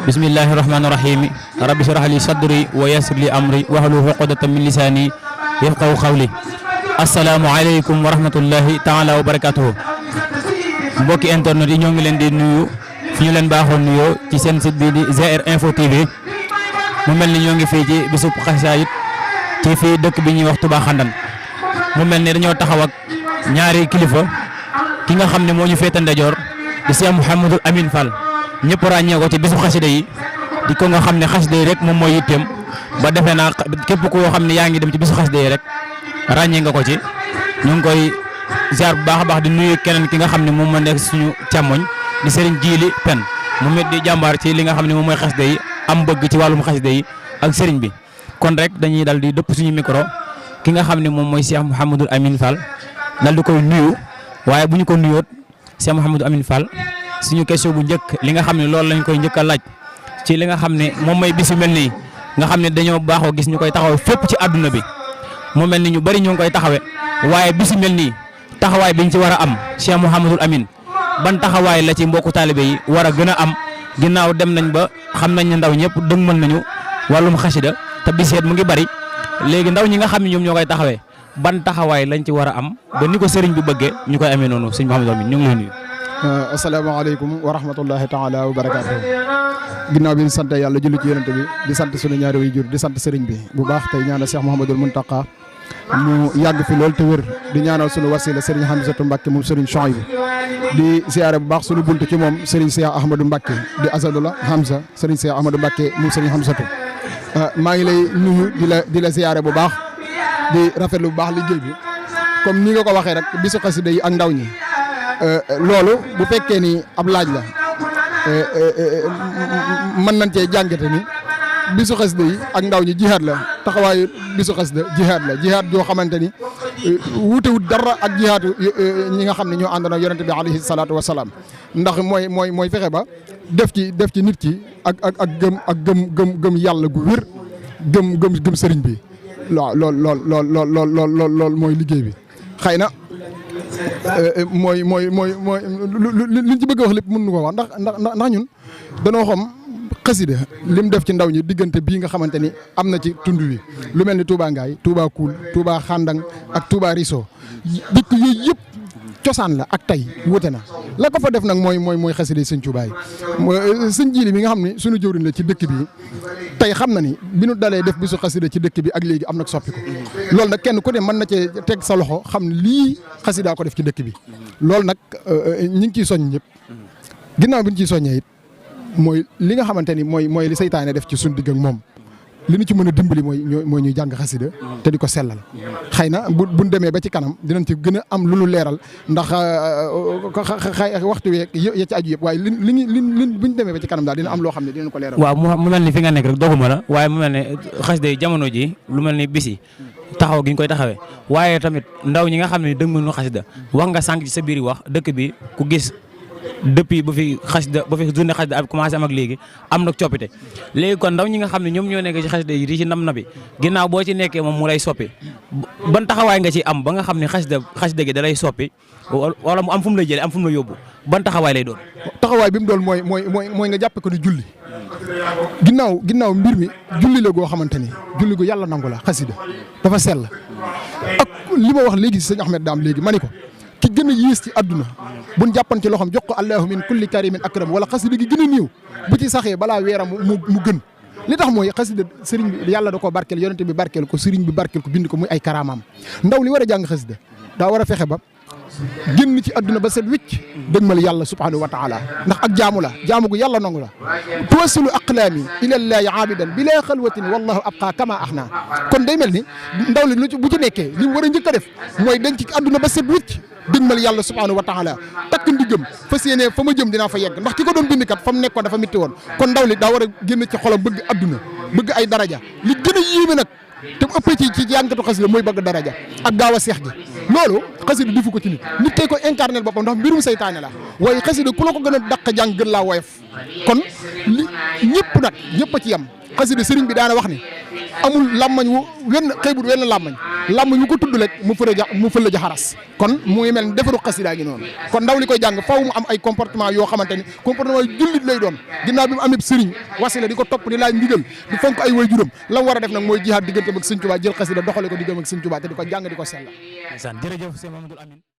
bismillahi rahmaani rahim rabbi shrah li sadri wa yassir li amri wahlul uqdatan min lisani yafqahu qawli. assalaamu aleykum wa rahmatullahi taala wa barakatuhu. mbokki internet yi ñoo ngi leen di nuyu fi ñu leen baaxoon nuyoo ci seen site bi di GR Info TV. mu mel ni ñoo ngi fii ci bisub xasaayit ci fii dëkk bi ñuy wax Touba Xandan. mu mel ni dañoo taxaw ak ñaari kilifa ki nga xam ne moo ñu féete ndejoor di Cheikh Mouhamadul Amine Fall ñëpp ràññee ko ci bisu xasida yi di ko nga xam ne xasida yi rek moom mooy yitteem ba defe naa képp koo xam ne yaa ngi dem ci bisu xasida yi rek ràññee nga ko ci. ñu ngi koy ziar bu baax a baax di nuyu keneen ki nga xam ne moom moo nekk suñu càmmoñ di Serigne Djili Pen mu met di jàmbaar ci li nga xam ne moom mooy xasida yi am bëgg ci wàllum xasida yi ak Serigne bi. kon rek dañuy dal di dëpp suñu micro ki nga xam ne moom mooy Cheikh Mouhamadul Amine Fall dal di koy nuyu waaye bu ñu ko nuyoot Cheikh Mouhamadul Amine Fall suñu question bu njëkk li nga xam ne loolu lañ koy njëkk a laaj ci li nga xam ne moom mooy bis yu mel nii nga xam ne dañoo baaxoo gis ñu koy taxaw fépp ci àdduna bi mu mel ni ñu bari ñoo ngi koy taxawe waaye bis yu mel nii taxawaay biñ ci war a am Cheikh Mouhamadul Amine ban taxawaay la ci mbokku taalibe yi war a gën a am ginnaaw dem nañ ba xam nañ ne ndaw ñëpp dëgg mën nañu wàllum xasida te biseet mu ngi bari léegi ndaw ñi nga xam ne ñoom ñoo koy taxawee ban taxawaay lañ ci war a am ba ni ko sëriñ bi bëggee ñu koy amee noonu sëñ Mouhamadul Amine ñu ngi lay nuyu. asalaamaaleykum wa rahmatullahi taala wa barakaatu. ginnaaw bi ñu sant yàlla julli ci yonent bi di sant sunu ñaari waajur di sant sëriñ bi bu baax tey ñaanal Cheikh Mouhamadul Mountakha mu yàgg fi lool te wér di ñaanal sunu wasila sëriñ Hamzatou Mbacke moom sëriñ Chouaïb di siyaare bu baax sunu buntu ci moom sëriñ Cheikh Ahmadou Mbacke di Asadullah Hamza sëriñ Cheikh Ahmadou Mbacke moom sëriñ Hamzatou. maa ngi lay nuyu di la siyaare bu baax di rafetlu bu baax liggéey bi comme ni nga ko waxee rek bisu xasida yi ak ndaw ñi. loolu bu fekkee ni ab laaj la mën nañ cee jàngate ni bisu xasida yi ak ndaw ñi jihaad la taxawaayu bisu xasida jihaad joo xamante ni wuutewut dara ak jihaadu ñi nga xam ne ñoo àndoon ak yonente bi alayhi salaatu wasalaam ndax mooy fexe ba def ci nit ki ak gëm yàlla gu wér gëm sëriñ bi waaw lool mooy liggéey bi xëy na mooy liñ ci bëgg a wax lépp mën nu ko wax ndax ñun danoo xam xasida lim def ci ndaw ñi diggante bii nga xamante ni am na ci tund wi lu mel ni Touba Ngaay Touba Kuul Touba Xandang ak Touba Riso dëkk yooyu yëpp cosaan la ak tey wute na la ko fa def nag mooy xasida yi sëñ Touba yi sëñ Jili mi nga xam ne suñu jëwriñ la ci dëkk bi tey xam na ni bi nu dalee def bisu xasida ci dëkk bi ak léegi am nag soppi ko loolu nag kenn ku ne mën na cee teg sa loxo xam ne lii xasida ko def ci dëkk bi loolu nag ñi ngi ciy soññ ñëpp ginnaaw bi ñu ciy soññee it mooy li nga xamante ni mooy li seytaane def ci suñu digg ak moom li ñu ci mën a dimbali mooy ñuy jàng xasida te di ko sellal xëy na buñ demee ba ci kanam dinañ ci gën a am lu ñu leeral ndax waxtu week ya ci aju yëpp waaye li buñ demee ba ci kanam daal dina am loo xam ne dinañ ko leeral. waaw mu mel ni fi nga nekk rek doguma la waaye mu mel ne xasida yi jamono ji lu mel ni bisi taxaw gi ñu koy taxawee waaye tamit ndaw ñi nga xam ne dëgg mënu xasida wax nga sànq ci sa biir wax dëkk bi ku gis depuis ba fi journée xasida ab commencé am ak léegi am nag coppite léegi kon ndaw ñi nga xam ne ñoom ñoo nekk ci xasida yi di ci nam na bi ginnaaw boo ci nekkee moom mu lay soppi ban taxawaay nga ci am ba nga xam ne xasida gi da lay soppi wala mu am fu mu lay jëlee am fu mu la yóbbu ban taxawaay lay doon. taxawaay bi mu doon mooy nga jàppe ko ni julli ginnaaw mbir mi julli la goo xamante ni julli gu yàlla nangu la xasida dafa sell ak li ma wax léegi si sëñ Ahmed Dame léegi ma ni ko ki gën a yées ci àdduna buñ jàppan ci loxoom jox ko allahu min kulli karimin akram wala xasida gi gën a néew bu ci saxee balaa weeram mu gën li tax mooy xasida sëriñ bi yàlla da koo barkeel yonente bi barkeel ko sëriñ bi barkeel ko bind ko muy ay karaamaam ndaw li war a jàng xasida daa war a fexe ba génn ci àdduna ba set wicc dëgmal yàlla subhanahu wa taala ndax ak jaamu gu yàlla nangu la tuwasilu aqlaami ilallaahi aabidan bila xalwatin wallahu abqa kama ahna kon day mel ni ndaw li bu ci nekkee li mu war a njëkk a def mooy denc ci àdduna ba set wicc dëgmal yàlla subhanahu wa taala takk ndigam fas yéene fa ma jëm dinaa fa yegg ndax ki ko doon bind kat fa mu nekkoon dafa mitti woon kon ndaw li daa war a génn ci xolam bëgg àdduna bëgg ay daraja li gën a yéeme nag te mu ëppee ci jàngkatu xasida mooy bëgg daraja ak gaaw a seex gi loolu xasida defu ko ci nit tey ko incarné boppam ndax mbirum saytaane la waaye xasida ku la ko gën a dàq jàng gën laa woyof kon li ñëpp nag ñëpp a ci yem xasida sëriñ bi daana wax ni amul làmmañ wu wenn xëybut wenn làmmañ lamb ñu ko tudd rek mu fële ja xaras kon mu ngi mel ni defaru xasida gi noonu kon ndaw li koy jàng faw mu am ay comportement yoo xamante ni comportement yu jullit lay doon ginnaaw bi mu amee sëriñ wasila di ko topp di laaj ndigal di fonk ay waajuram la mu war a def nag mooy jihaad diggante ak Sëñ Tuubaa jël xasida doxale ko diggam ak Sëñ Tuubaa te di ko jàng di ko sellal. jërëjëf Sëñ Mamadou Amine